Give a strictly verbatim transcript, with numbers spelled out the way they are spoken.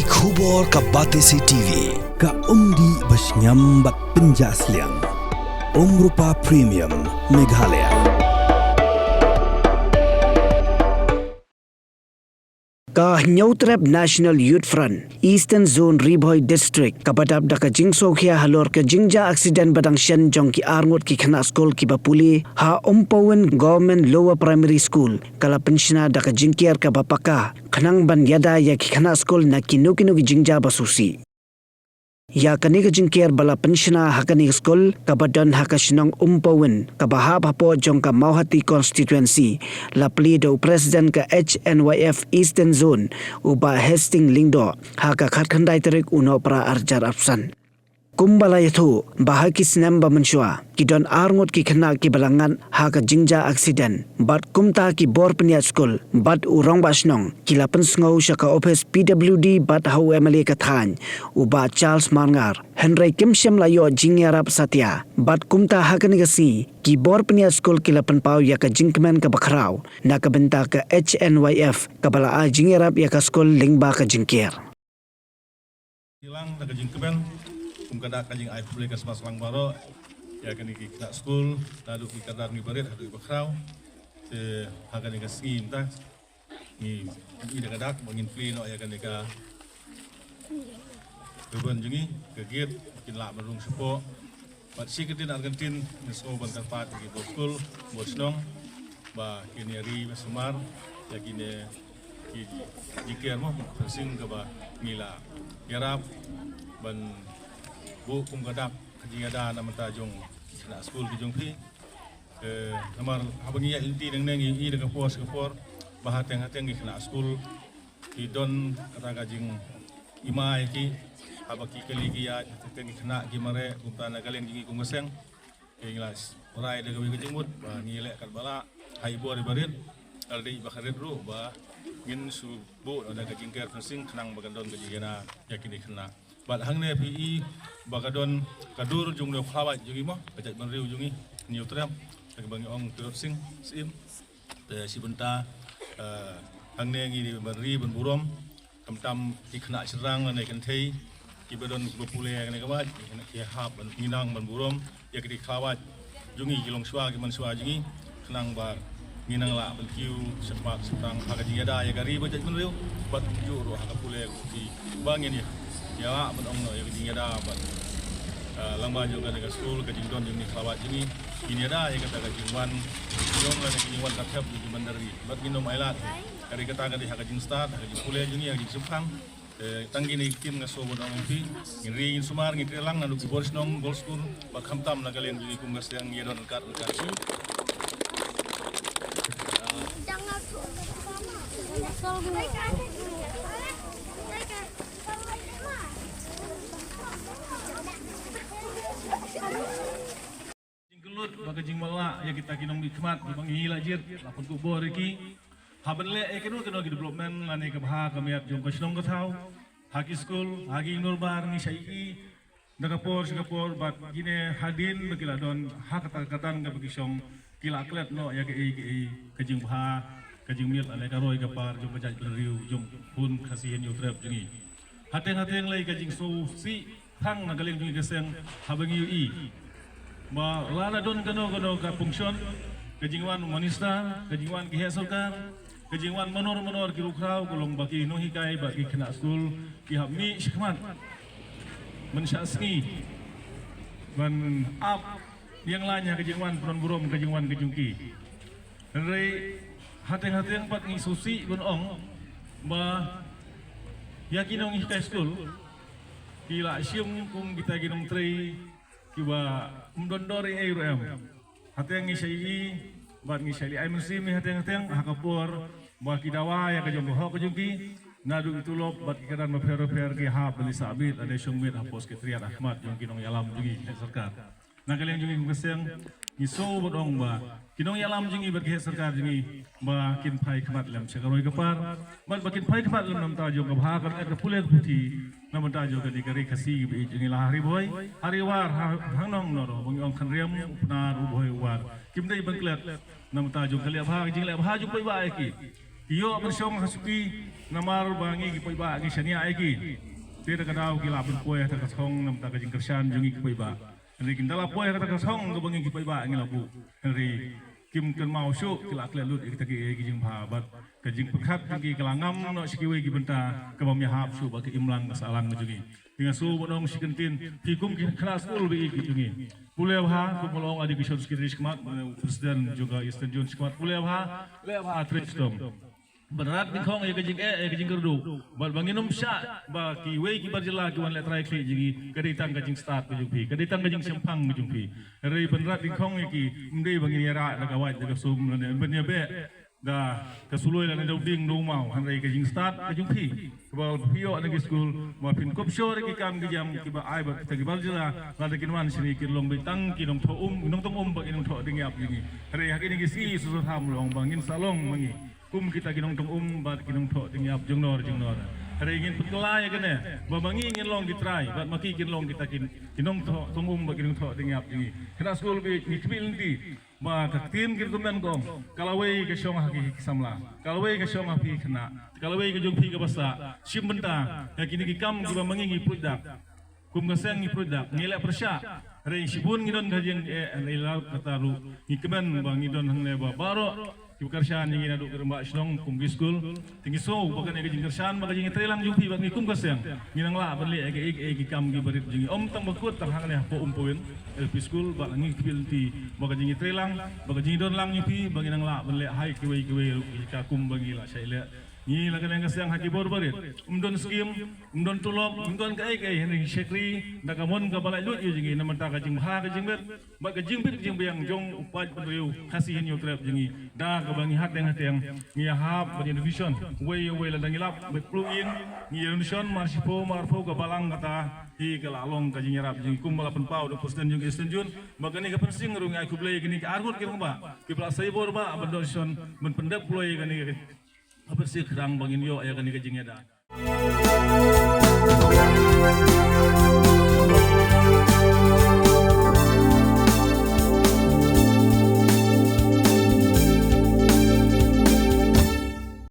Khubor ka Batesi T V, ka umdih ba shngiam bad pynjah sliang. Umrupa Premium, Meghalaya. Ka Hynñiewtrep National Youth Front, Eastern Zone Ri Bhoi District, kaba dap da ka jingsngewkhia halor ka jingjia aksiden ba dang shen jong ki arngut ki khynnah skul kiba pule ha Umpowin Government Lower Primary School, ka la pynshna da ka jingker kaba paka, khnang ban ïada ïa ki khynnah skul na kino kino ki jingjia ba sngewsih. Ïa kane ka jingker ba la pynshna ha kane ka skul kaba don ha ka shnong Umpowin, kaba hap hapoh jong ka Mawhati Constituency, la plie da u President ka H N Y F Eastern Zone, u Bah Hastings Lyngdoh, ha ka khatkhyndai tarik u Nohprah arhajar arphew san. Kumba la ïathuh, ba ha ki snem ba mynshuwa, ki don arngut ki khynnah kiba la ngat ha ka jingjia aksiden, bad kumta ki bor pynïaid skul bad u rangbah shnong, ki la pynsngew sha ka ophis P W D bad ha u M L A ka thaiñ, u Bah Charles Marngar, hynrei kim shym la ïoh jingïarap satia. Bad kumta ha kane ka sngi, ki bor pynïaid skul ki la pynpaw ïa ka jingkmen kaba khraw na ka bynta ka H N Y F, kaba la ai jingïarap ïa ka skul lyngba ka jingker. Ngi lang da ka jingkmen, kum ka dak ka jingai pule ka sma sla baroh ïa kane ki khynnah skul, naduh ki khynnah ngi barit haduh ki bakhraw. Te ha kane ka sngi mynta, ngi, ngi da ka dak ba ngin plie noh ïa kane ka ribbon jong ngi, ka gate, kin lah ban rung shapoh. Bad shi kyntien ar kyntien, ngi sngew ban kyrpad ïa ki bor skul, bor shnong, ba kin ïa ri ba sumar ïa kine ki jingker mo, ka sing kaba ngi la ïarap ban buh kum ka dak ka jingïada na bynta jong ki khynnah skul ki jong phi. Eh, namar haba ngi ïaid lynti nangne ngi i da ka por sha ka por ba hateng hateng ki khynnah skul ki don kata ka jingima ïa ki, haba ki kali ki ïaid, hateng ki khynnah ki mareh, kumta na ka liang jong ngi kum ka seng, eh, ngi la rai da kawei ka jingmut ba ngi leh katba lah ha i bor i barit, lada i ba kharit ruh ba ngin shu buh da ka jingker fencing khnang ba kan don ka jingïada ïa kine khynnah. Bad hangne phi i ba ka don ka dur jong u khlawait jong ngi mo, ka jaitbynriew jong ngi, Hynñiewtrep, kaba ngi ong Tirot Sing Syiem. Te shi bynta, eh, hangne ngi dei ban ri ban burom, khamtam ki khynnah shynrang lane kynthei kiba don kiba pule kane ka wait, ki hap ban, ngi nang ban burom ïa ki khlawait jong ngi, ki longshuwa ki manshuwa jong ngi, khnang ba ngin nang lah ban kiew shakhmat shatang ha ka jingïada ïa ka ri bad jaitbynriew, bad kumjuh ruh ha ka pule ka puthi ba ngin ïa, ïa lah ban ong noh ïa ka jingïada bad, eh, lyngba jong kane ka skul, ka jingdon jong ki khlawait jong ngi, ngin ïada ïa kata ka jingwan jong lane ka jingwan ka thep jong ki ban da ri, bad ngin ym ailad. Ka dei kata ka dei ha ka jingstad, ha ka jingpule jong ngi, ha ka jingshemphang. Eh, tang kine ki ktien nga sngew ban ong ïa phi. Ngin ri ngin sumar, ngin trei lang naduh ki bor shnong, bor skul, bad khamtam na ka liang jong ngi kum ka seng ïa don ryngkat ryngkat. Jingkyllut bad ka jingmyntoi ïa kita ki nongmihkhmat kiba ngi la jied, la pynkup bor ïa ki. Haba leh ïa kino kino ki development lane ka bha ka miat jong ka shnong ka thaw, ha ki skul, ha ki nurbar, ngi shah ïohi da ka por sha ka por, bad kine hadien ba ki la don ha kata ka tang kaba ki shong, ki la klet noh ïa kaei kaei ka jingbha, ka jingmiat lane ka roi ka par jong ka jaitbynriew jong u khun Khasi Hynñiewtrep jong ngi. Hateng hateng lei ka jingsngewsih tang na ka liang jong ngi ka seng haba ngi ïohi ba lada don kano kano ka function, ka jingwan u minister, ka jingwan ki heh sorkar, ka jingwan manor manor ki rukhraw, ka long ba ki nonghikai bad ki khynnah skul ki hap mih shakhmat ban shah sngi ban ap ïeng laiñ ha ka jingwan pynburom ka jingwan ka jong ki. Hynrei hateng hateng pat ngi sngewsih ban ong ba ïa ki nonghikai skul ki la shim kum kita ki nongtrei kiba ym don dor ei ei ruh em. Hateng ngi shah ïohi bad ngi shah leh ai mynsiem ïa hateng hateng ha ka por ba ki dawa ïa ka jong ka hok ka jong ki, naduh ki tulop bad ki kyrdan bapher bapher ki hap ban leit sah bit lane shong bit hapoh Secretariat ha khmat jong ki nongïalam jong ngi, heh sorkar. Na ka liang jong ngi kum ka seng, ngi sngew ban ong ba ki nongïalam jong ngi bad ki heh sorkar jong ngi ba kin phai khmat lem sha ka roi ka par, bad ba kin phai khmat lem na bynta jong ka bha ka miat, ka pule ka puthi, na bynta jong kane ka ri Khasi kaba ïeit jong ngi, la ha Ri Bhoi, ha Ri War, ha, hangne noh ruh, ba ngi ong Khynriam, u Pnar, u Bhoi, u War, kim dei ban klet na bynta jong ka leh bha, ka jingleh bha jong paidbah ïa ki. Ki ïoh ban shong ha suki namar ba ngi ki paidbah ngi shaniah ïa ki. Te da ka daw ki lah ban poi ha kata ka thong namar ka jingkyrshan jong ngi ki paidbah. Hynrei kin da lah poi ha kata ka thong kaba ngi ki paidbah ngi la buh. Hynrei kim kynmaw shuh, ki la klet lut ïa kita ki, ïa ki jingbha bad ka jingpyrkhat jong ki ka la ngam noh sha kiwei ki bynta kaba ym ïahap shuh bad ka imlang ka sahlang jong ngi. Te nga shu ban ong shi kyntien, phi kum ki khynnah skul ba ïeit jong ngi. Pule bha, kum ba la ong adi ki shon secretary shakhmat, president jong ka Eastern Zone shakhmat. Pule bha, leh bha trei shitom. Ban rat nyngkong ïa ka jingeh, ïa ka jingkyrduh. Bad ba ngin ym shah ba kiwei ki bar jylla ki wan leh trai khlieh jong ngi, ka dei tang ka jingstad ka jong phi, ka dei tang ka jingshemphang ka jong phi. Hynrei ban rat nyngkong ïa ki, ym dei ba ngin ïarah da ka wait da ka sum lane ban ïabeh da ka suloi lane da u dieng da u maw, hynrei ka jingstad ka jong phi. Kaba phi ïoh na ki skul, ba phin kopsor ïa ki kam ki jam kiba ai bad kita ki bar jylla, lada kin wan shane kin long beit tang ki nongthoh um, nongtong um bad ki nongthoh dieng ïap jong ngi. Hynrei ha kine ki sngi shu sa tham long ba ngin sa long ma ngi kum kita ki nongtong um bad ki nongthoh dieng ïap jingnor jingnor. Hynrei ngin pynkylla ïa kane ba ma ngi ngin long ki trai bad ma ki kin long kita ki, ki nongthoh tong um bad ki nongthoh dieng ïap jong ngi. Khynnah skul ba ïeit, ngi khmih lynti ba ka ktien ki recommend ka ong, ka lawei ka shong ha ki, ki samla, ka lawei ka shong ha phi khynnah, ka lawei ka jong phi kaba sah. Shim bynta ïa kine ki kam kiba ma ngi ngi pruid dak. Kum ka seng ngi pruid dak, ngi leh pyrshah. Hynrei shibun ngi don ka jingeh, hynrei la kata ruh ngi kmen ba ngi don hangne ba baroh kiba kyrshan ïa ngi naduh ki rangbah shnong kum ki skul. Te ngi sngew ba kane ka jingkyrshan bad ka jingïatreilang jong phi bad ngi kum ka seng, ngi nang lah ban leh ïa ki, ïa ki kam kiba rit jong ngi, ym tang ba kut tang hangne hapoh Umpowin L P School, bad ngi khmih lynti ba ka jingïatreilang bad ka jingdonlang jong phi ba ngi nang lah ban leh ha kiwei kiwei ruh ki jaka kum ba ngi la shait leh. Ngi la kane ka seng ha ki bor barit, ym don skim, ym don tulop, ym don kaei kaei, hynrei ngi shakri da ka mon kaba laitluid ïa jong ngi namar ka jingbha ka jingmet bad ka jingbit ka jingbiang jong u paid bynriew Khasi Hynñiewtrep jong ngi. Da kaba ngi hateng hateng ngi ïahap bad ïa donation uwei uwei, lada ngi lap bad phew ïing ngi ïa donation, mar shiphew mar phew ka balang kata hi ka la long ka jingïarap jong ngi. Kumba la pynpaw da u president jong Eastern Zone, bad kane ka pynsing ruh ngi ai khublei ïa kine ki arngut ki rangbah kiba la sa ïa bor ba ban donation ban pyndep kloi ïa kane ka pynsing khnang ba ngin ïoh ïa kane ka jingïada.